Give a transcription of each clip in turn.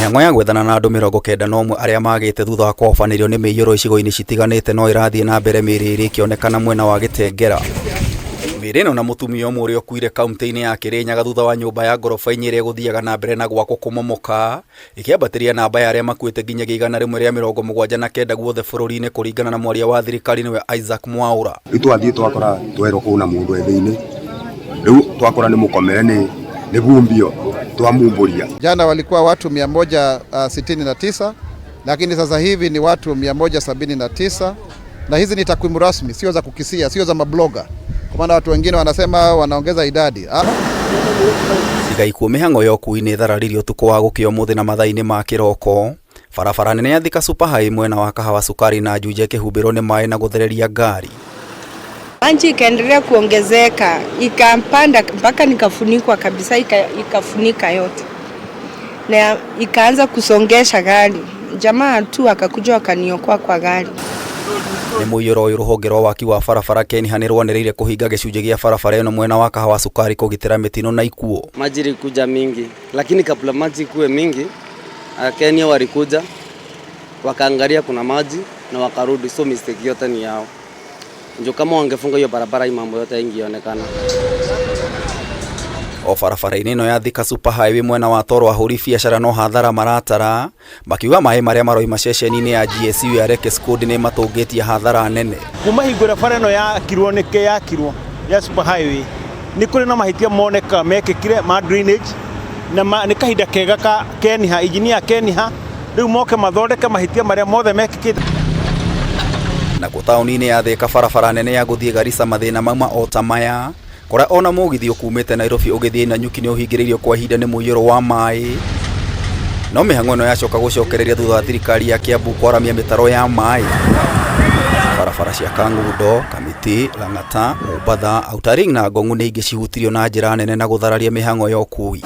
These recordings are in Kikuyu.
Mĩhang'o ya gwethana na andũ 91 arĩa magĩte thutha wa kũhobanĩrio nĩ mĩiyũro icigo-inĩ citiganĩte no ĩrathiĩ na mbere, mĩĩrĩ ĩrĩ ĩkĩonekana mwena wa Gĩtengera. Mĩĩrĩ ĩno na mũtumia ũmwe ũrĩa ũkuire kaunti-inĩ ya Kĩrĩnyaga thutha wa nyũmba ya ngoroba inya ĩrĩa ĩgũthiaga na mbere na gwakwo kũmomoka, ĩkĩambatĩria namba ya arĩa makuĩte nginyagia 179 guothe bũrũri-inĩ, kũringana na mwaria wa thirikari nĩwe Isaac Mwaura. Rĩu twathiĩ twakora twerwo kwĩna mũndũ e thĩinĩ, rĩu twakora nĩ mũkomere nĩ vumbio twamumbũria. Jana walikuwa watu 169, lakini sasa hivi ni watu 179, na hizi ni takwimu rasmi, sio za kukisia, sio za mabloga, kwa maana watu wengine wanasema wanaongeza idadi. Ah. Tiga ikuũ, mĩhang'o ya ũkui nĩ ĩthararirio ũtukũ wa gũkĩa ũmũthĩ na mathaa-inĩ ma kĩroko. Barabara nene ya Thika Super High mwena wa Kahawa Sukari na Juja ĩkĩhumbĩrwo nĩ maĩ na gũthereria ngari. Maji ikaendelea kuongezeka, ikapanda mpaka nikafunikwa kabisa, ikafunika yote na ikaanza kusongesha gari. Jamaa tu akakuja akaniokoa kwa gari. Nĩ mũiyũro ũyũ, rũhonge rwa waki wa barabara KENHA nĩ rwanĩrĩire kũhinga gĩcunjĩ gĩa barabara ĩno mwena wa Kahawa Sukari kũgitĩra mĩtino na ikuũ. Maji ilikuja mingi, lakini kabla maji kuwe mingi, Kenya walikuja wakaangalia kuna maji na wakarudi, so mistake yote ni yao. Ndio kama wangefunga hiyo barabara, hii mambo yote ingionekana. O barabara-inĩ ĩno ya Thika Super Highway mwena wa Toro, ahũri biacara no hathara maratara, makiuga maĩ marĩa maroima ceceni-inĩ ya GSU ya Lekki Code nĩ matũngĩtie hathara nene. Kuma hingo ĩrĩa bara ĩno yakirwo nĩkĩ yakirwo ya super highway, nĩ kũrĩ na mahĩtia moneka mekĩkire ma drainage na nĩ kahinda kega ka KENHA, engineer KENHA rĩu moke mathondeke mahĩtia marĩa mothe mekĩkĩte. Nakuo taũni-inĩ ya Thika, barabara nene ya gũthiĩ Garissa, mathĩna mauma o ta maya, kũrĩa ona mũgithi ũkumĩte Nairobi ũgĩthiĩ Nanyuki nĩ ũhingĩrĩirio kwa ihinda nĩ mũiyũro wa maĩ. No mĩhang'o ĩno yacoka gũcokereria thutha wa thirikari ya Kiambu kwaramia mĩtaro ya maĩ. Barabara cia Kangundo, Kamiti, Lang'ata, Mombatha, Outer Ring na Ngong'u nĩ ingĩ cihutirio na njĩra nene na gũthararia mĩhang'o ya ũkui.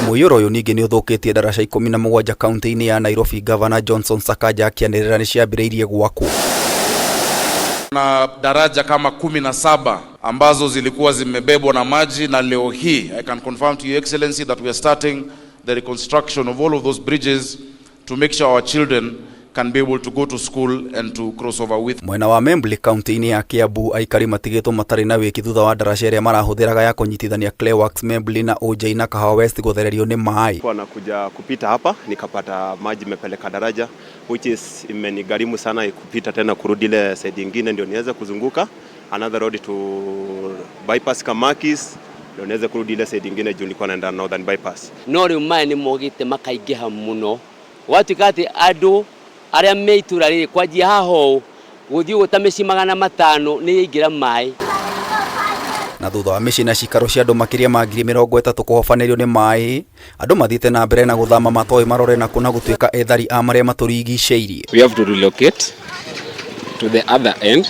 Mũiyũro ũyũ ningĩ nĩ ũthũkĩtie ndaraca 17 kaunti-inĩ ya Nairobi, Gavana Johnson Sakaja akĩanĩrĩra nĩ ciambĩrĩirie gwakwo. Na daraja kama 17 ambazo zilikuwa zimebebwa na maji, na leo hii I can confirm to your excellency that we are starting the reconstruction of all of those bridges to make sure our children can be able to go to school and to cross over with Mwena wa Membley kaunti-inĩ ya Kiambu, aikari matigĩtwo matarĩ na wĩki thutha wa ndaraca ĩrĩa marahũthĩraga ya kũnyitithania Clayworks Membley na Ujai na Kahawa West gũthererio nĩ maĩ. Kwa nakuja kupita hapa nikapata maji imepeleka daraja, which is imenigharimu sana kupita tena kurudi ile side ingine ndio niweze kuzunguka another road to bypass Kamakis ndio niweze kurudi ile side ingine juu nilikuwa naenda Northern Bypass. No rĩu maĩ nĩ mogĩte makaingĩha mũno, gwatuĩka atĩ andũ arĩa me itũra rĩrĩ kwanjia haha ũũ gũthiĩ ũguo ta mĩciĩ 500 nĩ yaingĩra maĩ. Na thutha wa mĩciĩ na cikaro cia andũ makĩria ma 30,000 kũhobanĩrio nĩ maĩ, andũ mathiĩte na mbere na gũthama matoĩ marore na kũ na gũtuĩka ethari a marĩa matũrigicĩirie. We have to relocate to the other end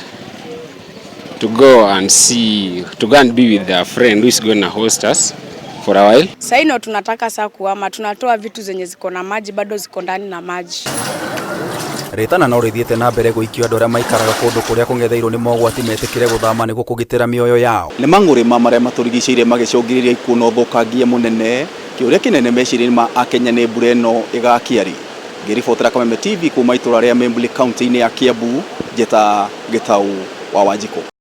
to go and see, to go and be with our friend who is going to host us for a while. Sasa ino tunataka saa kuhama, tunatoa vitu zenye ziko na maji bado ziko ndani na maji. Rĩtana no rĩthiĩte na mbere gũikio andũ arĩa maikaraga kũndũ kũrĩa kũng'etheirwo nĩ mogwati metĩkĩre gũthama nĩguo kũgitĩra mĩoyo yao. Nĩ mang'ũrĩ ma marĩa matũrigicĩirie magĩcũngĩrĩria ikuũ na ũthũkangia mũnene. Kĩũria kĩnene meciria-inĩ ma Akenya nĩ mbura ĩno ĩgakia rĩ? Ngĩribotera Kameme TV kuma itũra rĩa Membley kaunti-inĩ ya Kiambu, njĩta Gĩtau wa Wanjikũ.